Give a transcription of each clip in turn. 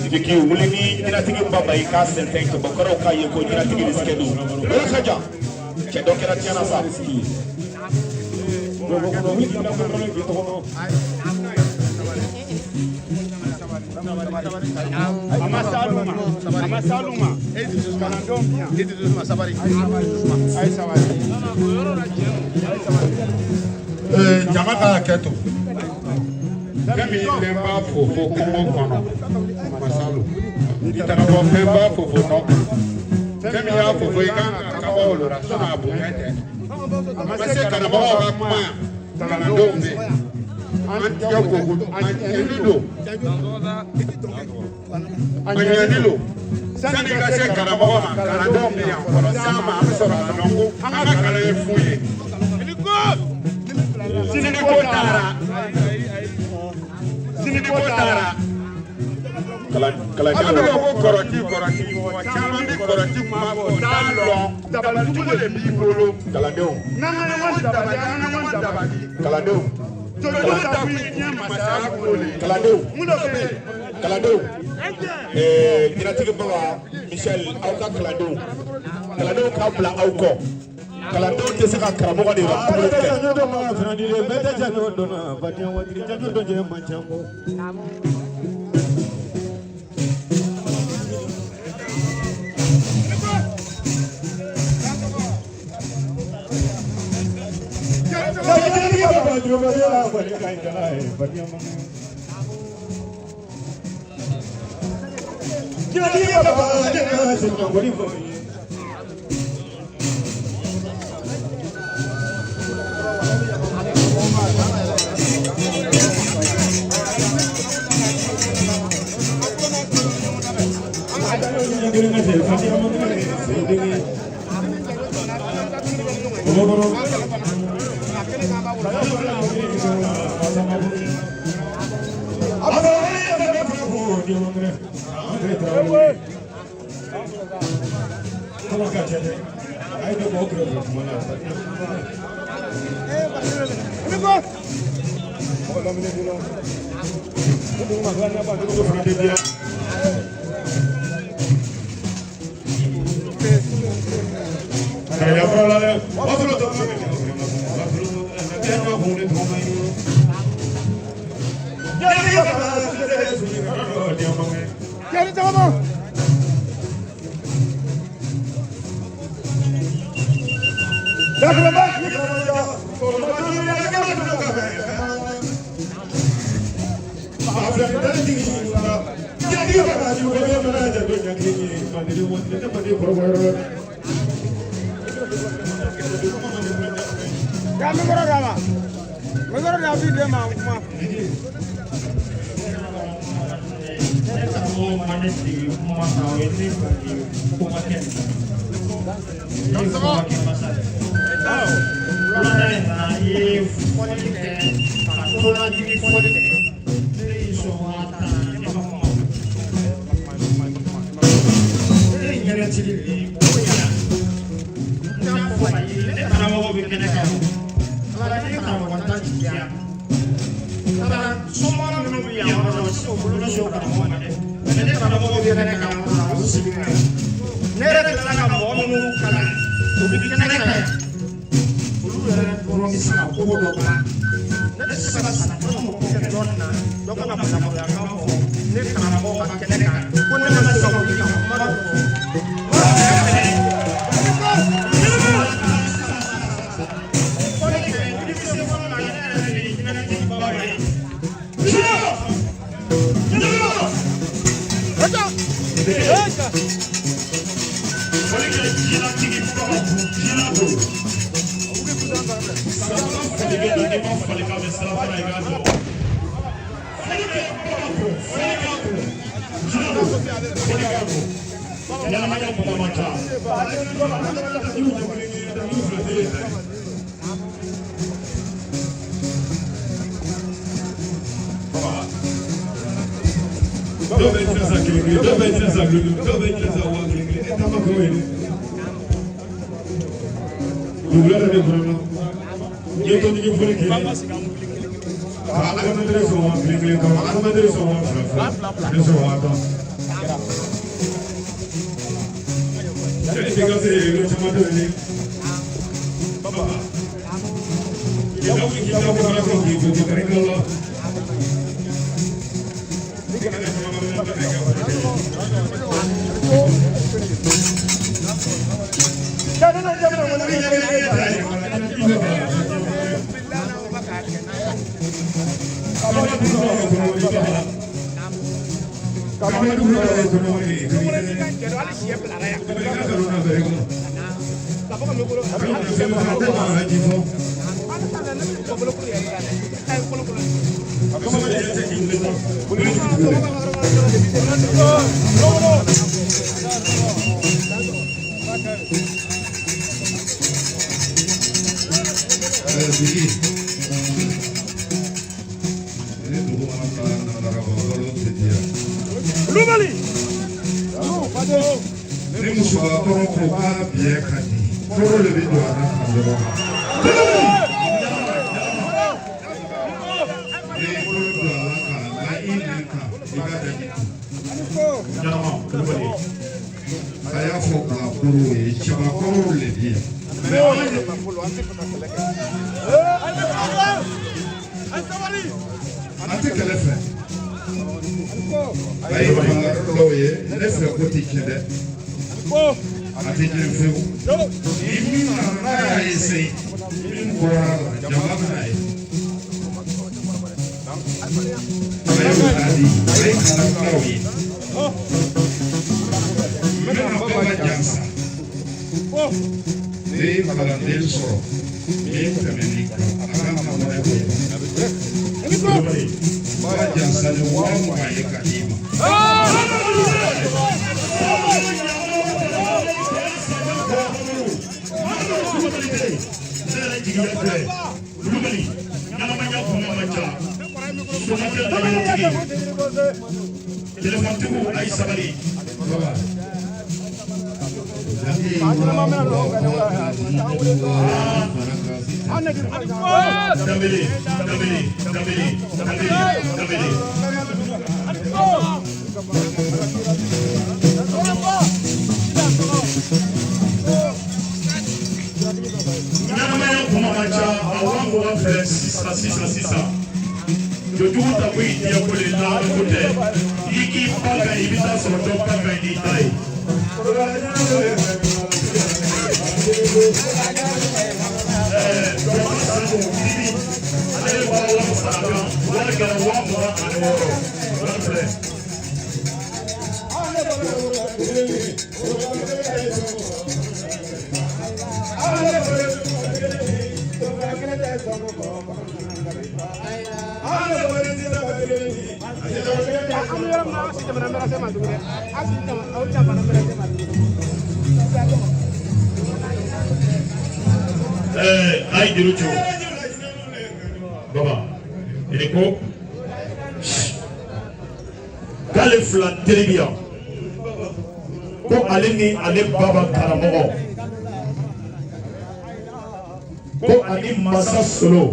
Sidiki wuli ni jinɛtigi baba i k'a sɛnsɛn tɔbɔkɔrɔw k'a ye ko jinɛtigi de sɛgɛ don o ka jan cɛ dɔ kɛra tiɲɛna sa. A ma s'alu ma. Kalandenw bi yan. Sabali. A ye sabali. Jama ka hakɛ to. Fɛn min fɛn b'a fofo kungo kɔnɔ masalu i taara bɔ fɛn b'a fofo nɔ kan fɛn min y'a fofo i kan ka kaba o la sinɔn a bonya tɛ a ma se karamɔgɔw ka kuma yan kalandenw bɛ yen an tigɛ ko an ɲɛni don an ɲɛni don sani ka se karamɔgɔ ma kalandenw bɛ yan fɔlɔ s'an ma an bɛ sɔrɔ ka dɔn ko an ka kalan ye fu ye sini ko taara. Sini ko taara. Kalandenw Ala bɛ ko kɔrɔti kɔrɔti mɔgɔ caman bɛ kɔrɔti kuma fɔ o t'a lɔn dabalijugu de b'i bolo. Kalandenw. N'an ka ɲɔgɔn dabali, an ka ɲɔgɔn dabali. Kalandenw. Jɔjɔ ta kun ye diɲɛ masaya ko de ye. Kalandenw. Mun dɔ bɛ yen. Kalandenw. Jinɛtigi Baba Michel, aw ka kalandenw. Kalandenw k'a bila aw kɔ. Kalandenw tɛ se ka karamɔgɔ de ka dumuni kɛ. Ne dugu mana Ni musobakɔrɔ ko k'a biɲɛ ka di, koro de bɛ don a la ka yɔrɔ la. N'i y'i bolo don a la k'a la i nɛn kan, i b'a daji tu. Ɲanama Kulubali. A y'a fɔ bilakorow ye, cɛbakɔrɔw le bɛ yan. Mɛ an tɛ kɛlɛ fɛ. A ye dɔw ye, ne fɛ ko tɛ tiɲɛ dɛ. A tɛ tiɲɛ fewu. Ni min nana n'a y'a essaye, min bɔra a la, jama bɛna ye. A ye o di, a ye kalanbilaw ye. N bɛna Baba jansa. Ne ye kalanden sɔrɔ min tɛmɛn'i kan, a kan ka mɔnɛ bɔ i la. Kulubali. Baba jansa ni 20,000 ye ka d'i ma. Ne yɛrɛ jigiya filɛ Kulubali, ɲɛnamaya kuma man ca. Somakɛ layirutigi, telefɔntigiw, a ye sabali. Baba. Jate ye 20,000 ka di 60 fara kan sisan. Danbele, Danbele, Danbele, Danbele, Danbele. Ɲɛnamaya kuma man ca, a 20,000 filɛ sisan sisan sisan. Jojugu ta ko i diɲɛ ko le la ko tɛ. I k'i ba kan, i bɛ taa sɔrɔ dɔ ba kan n'i ta ye. Dɔgɔ Sanu Bibi, ale ye 6000 fara kan, wari kɛra 26,000. Wari filɛ. A ye juru ci o. Baba, i ko k'ale fila teri bi yan, ko ale ni ale baba karamɔgɔ, ko ani masa solo,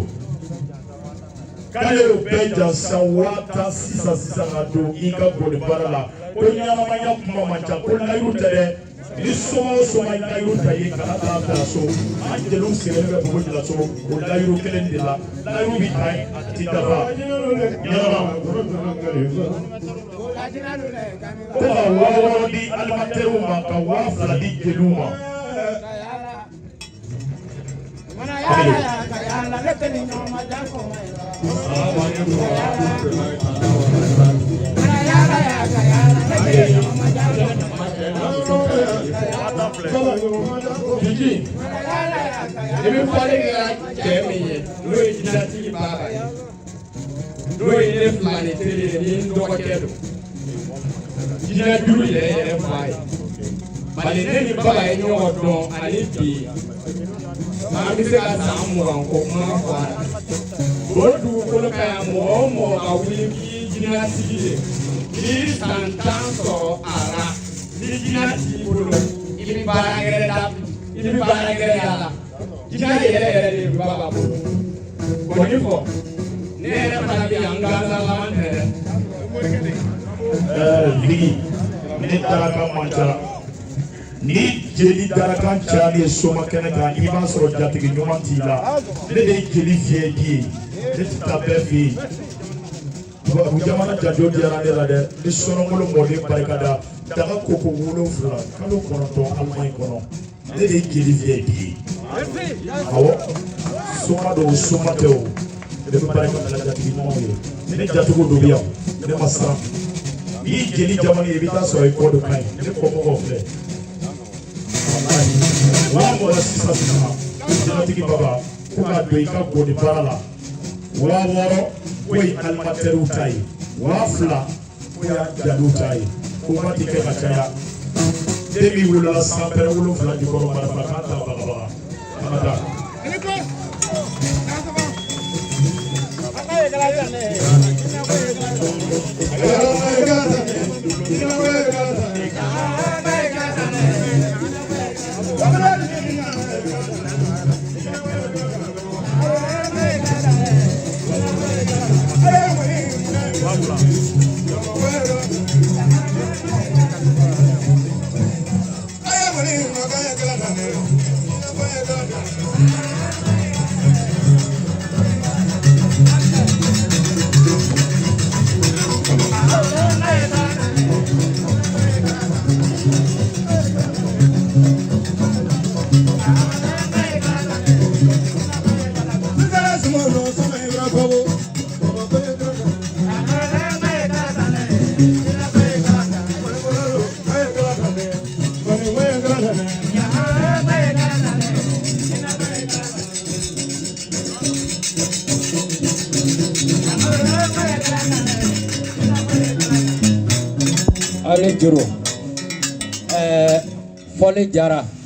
k'ale y'o bɛɛ jansa 10,000 sisan sisan ka don i ka goni baara la. Ko ɲɛnamaya kuma man ca, ko layiru tɛ dɛ. Ni soma o soma ye layiru ta ye, kana taa bila so. An jeliw sigilen bɛ bugu jila so o layiru kelen de la. Layiru bi ta yen, a ti dafa. Ɲɛnama ko ka 6000 di alimatɛriw ma, ka 2000 di jeliw ma. Jiji, i bɛ fɔli kɛra cɛ min ye, n'o ye jinɛtigi baara ye, n'o ye ne fila ni teri ye, ni n dɔgɔkɛ don, jinɛ juru yɛrɛ yɛrɛ fa ye. Bari ne ni Baba ye ɲɔgɔn dɔn ani bi, an bɛ se ka san 20 ko kuma fɔ a la. O dugukolo ka yan, mɔgɔ o mɔgɔ ka wuli k'i ye jinɛtigi ye, n'i ye san 10 sɔrɔ a la, ni jinɛ t'i bolo, i bɛ baara gɛrɛ da, i bɛ baara gɛrɛ y'a la. Jinɛ yɛrɛ yɛrɛ de bɛ Baba bolo. Kɔni fɔ, ne yɛrɛ fana bɛ yan, n gansanlama tɛ dɛ. Ligi, ne darakan man ca. Ni jeli darakan cayali ye soma kɛnɛ kan, i b'a sɔrɔ jatigi ɲuman t'i la. Ne de ye jeli fiyɛ di ye, ne tɛ taa bɛɛ fɛ yen. Tubabu jamana jajo diyara ne la dɛ. Ni sɔnɔngolo mɔden barika da, daga koko 7 kalo 9 Alimaɲi kɔnɔ, ne de ye jeli fiyɛ di ye. Awɔ, soma don, soma tɛ o, ne bɛ barika bila jatigi ɲumanw ye. Ne jatigiw dɔ bɛ yan, ne ma siran. N'i jeli jamana ye, i bɛ taa sɔrɔ i kɔ de ka ɲi. Ne kɔmɔgɔw filɛ. 20,000 sisan sisan, jinɛtigi baba, ko ka don i ka goni baara la. 6000 k'o ye alimatɛriw ta ye, 2000 k'o y'an jaliw ta ye. Ko ma ti kɛ ka caya. Den min wolola sanpɛrɛ 7 jukɔrɔ, marifa kan t'a bagabaga. An ka taa. Ale joro, fɔli jara.